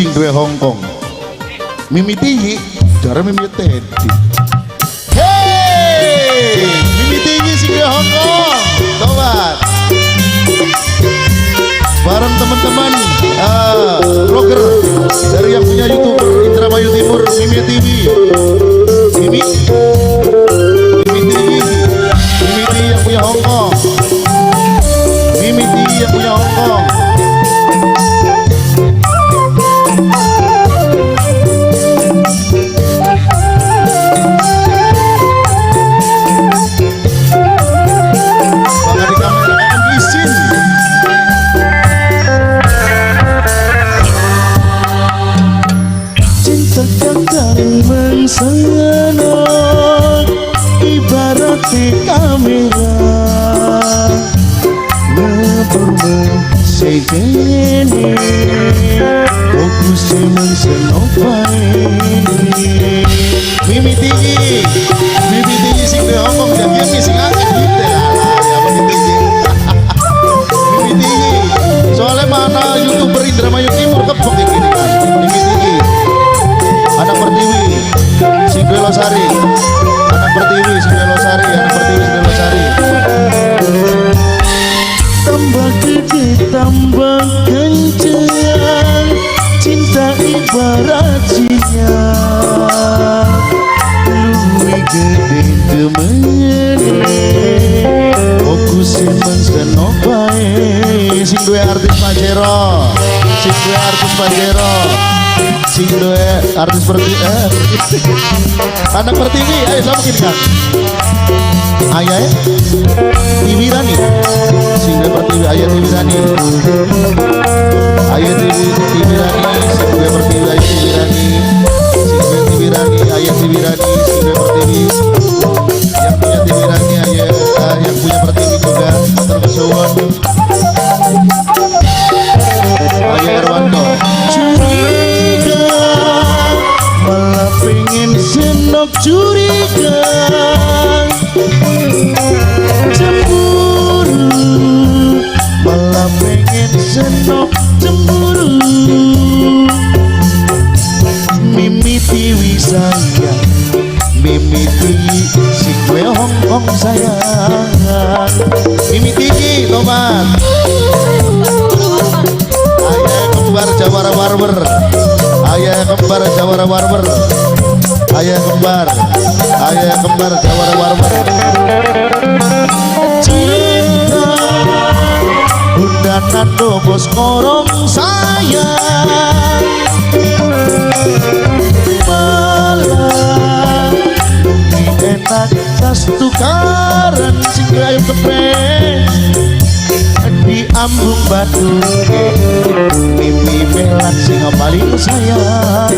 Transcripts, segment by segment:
Sing duwe Hongkong. Mimiti jare Mimi Teddy. Hey, Mimi Tinggi sing duwe Hongkong. Tobat. Bareng teman-teman vlogger dari yang punya YouTuber Indramayu Timur, Mimi TV. Mimi Mimi Tinggi, Mimi Tinggi yang punya Hongkong. Mimi Tinggi yang punya Hongkong. Bahkan di kamera izin. Cinta kakang mengseno ibarat kamera ngebur sejene fokus mengseno bae. Mimi Tinggi, Mimi Tinggi sing di Hongkong jadi sing akeh gitu lah ya Mimi Tinggi. Mimi Tinggi. Soalnya mana YouTuber Indramayu Timur kebok iki kan. Mimi Tinggi. Anak Pertiwi, sing duwe Losari. Anak Pertiwi, sing duwe Losari, anak Pertiwi sing duwe Losari. Tambah gede tambah kencang, cinta ibarat sinyal luwih gede demene fokus mengseno bae. Sing duwe artis Pajero, sing duwe artis Pajero, sing duwe artis Pertiwi, anak Pertiwi, ayo sama gini kan. Ayah Tiwi Rani, sing duwe Pertiwi, ayah Tiwi Rani, ayah Tiwi Tiwi Rani, sing duwe Pertiwi, ayah Tiwi Rani, sing duwe Tiwi Rani, ayah Tiwi Rani, sing duwe Pertiwi, yang punya Tiwi Rani, ayah yang punya Pertiwi juga, matur kesuwun. Ayah Erwanto. Curiga malah pengen senok, curiga cemburu malah pengen senok cemburu. Mimi Tiwi sayang, Mimi Tiwi sing duwe Hongkong sayang. Mimi Tinggi, tobat. Ayah kembar Jawara Warwer. Ayah kembar Jawara Warwer. Ayah kembar. Ayah kembar Jawara Warwer. Cinta Bunda Nando bos korong sayang malah lebih enak tas tukaran Sing duwe ayam geprek. Di ambung batu Mimi Melan sing paling sayang.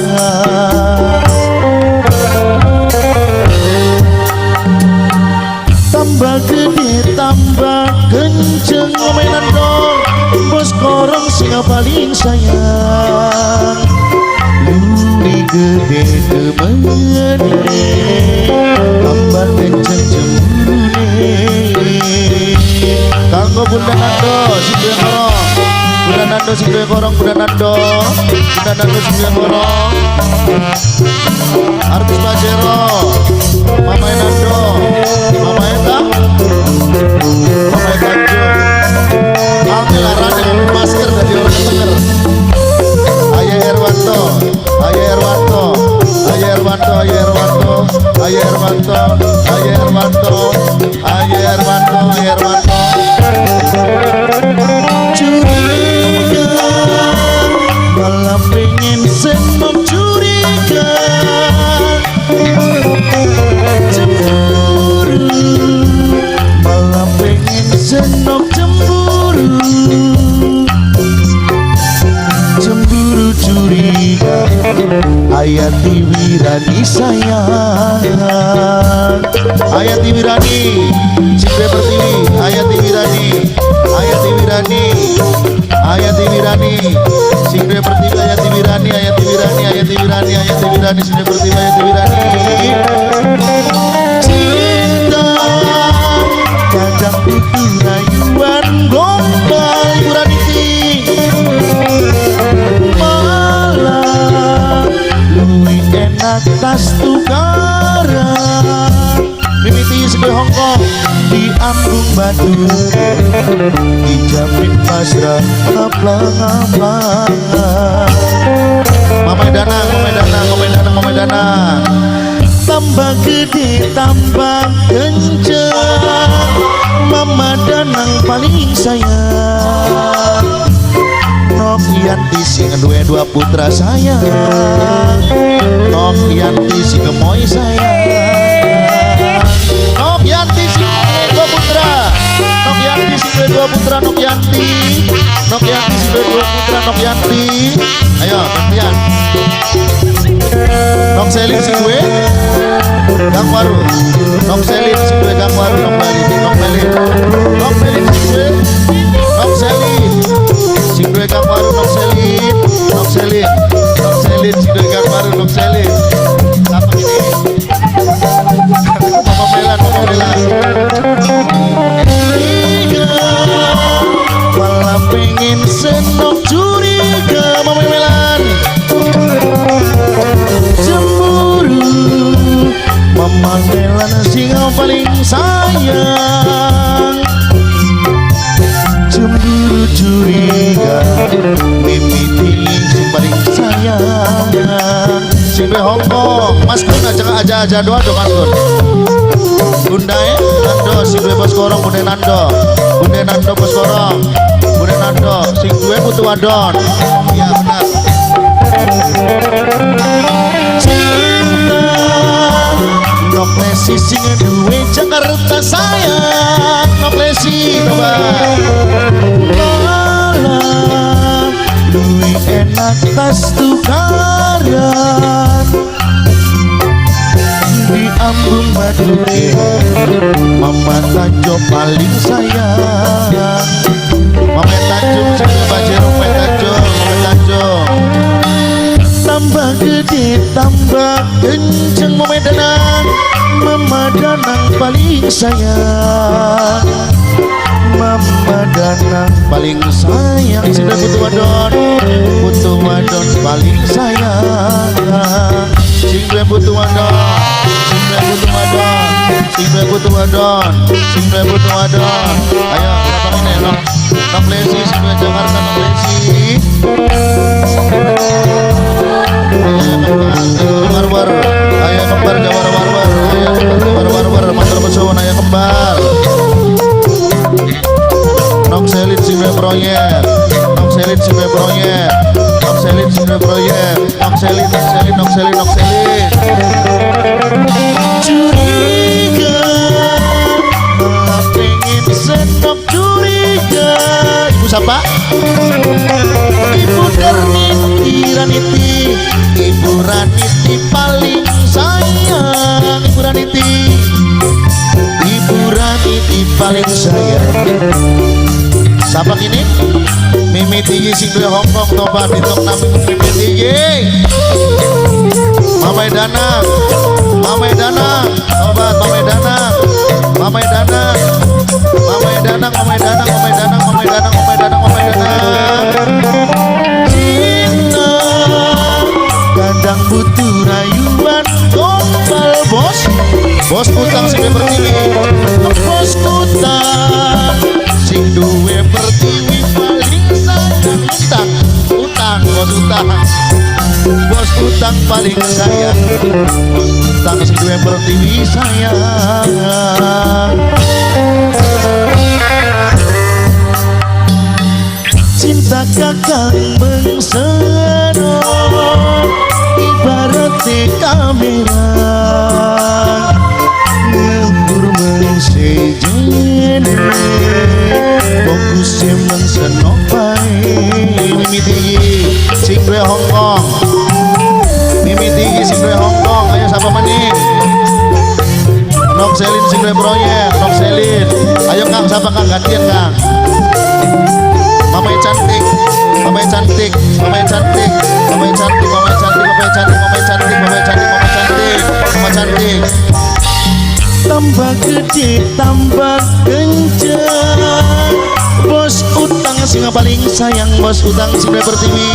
Tambah gede tambah kenceng omenan dong bos korong sing paling sayang luwih gede demene tambah kenceng cemburune. Kanggo Bunda Nando sing duwe korong. Bunda Nando sing duwe korong, Bunda Nando. Bunda Nando sing duwe korong. Artis Pajero. Mama Nando. Mama Eta. Mama Tanjung. Angel arane masker dadi orang tenger. Ayah Erwanto, Ayah Erwanto, Ayah Erwanto, Ayah Erwanto, Ayah Erwanto, Ayah Erwanto, Ayah Erwanto, Ayah Erwanto. Curiga malah pengen senok, curiga cemburu malah pengen senok cemburu, cemburu curiga ayah Tiwi Rani sayang. Ayah Tiwi Rani, sing duwe Pertiwi, Ayah Tiwi Rani, Ayah Tiwi Rani, Ayah Tiwi Rani, sing duwe Pertiwi, Ayah Tiwi Rani, Ayah Tiwi Rani, Ayah Tiwi Rani, Ayah Tiwi Rani, sing duwe Pertiwi, Ayah Tiwi Rani. Cinta kadang butuh rayuan gombal Ibu Raniti. Malah Batu dijamin pasrah ngaplang-ngaplang. Mama Danang, Mama Danang, Mama Danang, Mama Danang. Tambah gede tambah kenceng, Mama Danang paling sayang. Nok Yanti sing duwe dua putra sayang. Nok Yanti sing gemoy sayang. Nok Yanti sing duwe dua putra. Nok Yanti sing duwe dua putra. Nok Yanti. Nok Yanti sing duwe dua putra. Nok Yanti. Ayo gantian. Nok Selin sing duwe Gang Waru. Nok Selin sing duwe Gang Waru. Nok Melin, Nok Melin. Nok Melin sing duwe Nok Selin sing duwe Gang Waru. Nok Selin, Nok Selin, Nok Selin sing duwe Gang Waru. Nok Selin. Siapa ini? Mama Melan, Mama Melan. Curiga, malah pengen senok curiga. Mama Melan. Cemburu, Mama Melan sing paling sayang. Cemburu curiga, mimiti sing paling sayang. Sing duwe Hongkong. Mas Gun aja aja aja doa do Mas Gun. Bunda ya, Nando sing duwe bos korong. Bunda Nando. Bunda Nando bos korong. Bunda Nando sing duwe putu wadon. Iya benar. Cinta Nok Lesi sing duwe Jakarta sayang. Nok Lesi coba. Malah luwih enak tas tukaran di Ambung Baduke, Mama Tanjo paling sayang. Mama Tanjung sing duwe Pajero. Mama Tanjung, Mama Tanjung. Tambah gede tambah kenceng, Mama Danang. Mama Danang paling sayang. Mama Danang paling sayang sing duwe putu wadon. Putu wadon paling sayang. Sing duwe putu wadon. Sing duwe putu wadon. Sing duwe putu wadon. Sing duwe putu wadon. Ayo siapa ini? Nok Nok Lesi sing duwe Jakarta. Nok Lesi. Ayo kembar war. Ayo kembar jawara war war. Ayo kembar war war. Matur pesuwun ayo kembar. Nok Selin sing duwe proyek. Nok Selin sing duwe proyek. Nok Selin sing duwe proyek. Nok Selin, Nok Selin, Nok Selin, Nok Selin. Curiga, malah pengen senok curiga. Ibu siapa? Ibu Darniti Raniti, Ibu Raniti paling sayang. Ibu Raniti. Ibu Raniti paling sayang. Siapa kini? Mimi Tigi sing duwe Hongkong tobat ditok nami Mimi Tigi. Mama Danang, Mama Danang, tobat Mama Danang, Mama Danang, Mama Danang, Mama Danang, Mama Danang, Mama Danang, Mama Danang, Mama Danang. Cinta kadang butuh rayuan gombal bos. Bos utang sing duwe Pertiwi. Bos utang sing duwe Pertiwi paling sayang. Utang, utang, bos utang. Bos utang paling sayang. Bos utang sing duwe Pertiwi sayang. Cinta kakang mengseno ibarat kamera ngembur mengsejene fokus mengseno bae. Mimi Tigi sing duwe Hongkong. Mimi Tigi sing duwe Hongkong. Ayo sapa maning? Nok Selin sing duwe proyek. Nok Selin. Ayo Kang, sapa Kang, gantian Kang. Mama cantik, mama cantik, mama cantik, mama cantik, mama cantik, mama cantik, mama cantik, mama cantik, mama cantik, mama cantik. Tambah gede tambah kenceng, bos utang sing paling sayang. Bos utang sing duwe Pertiwi.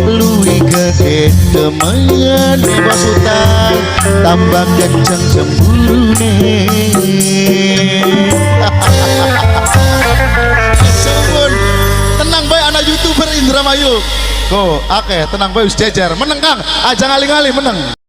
Luwih gede temen bos utang tambah kenceng cemburune. Indramayu. Ko, akeh tenang bae, wis jejer. Meneng Kang, aja ngali-ngali meneng.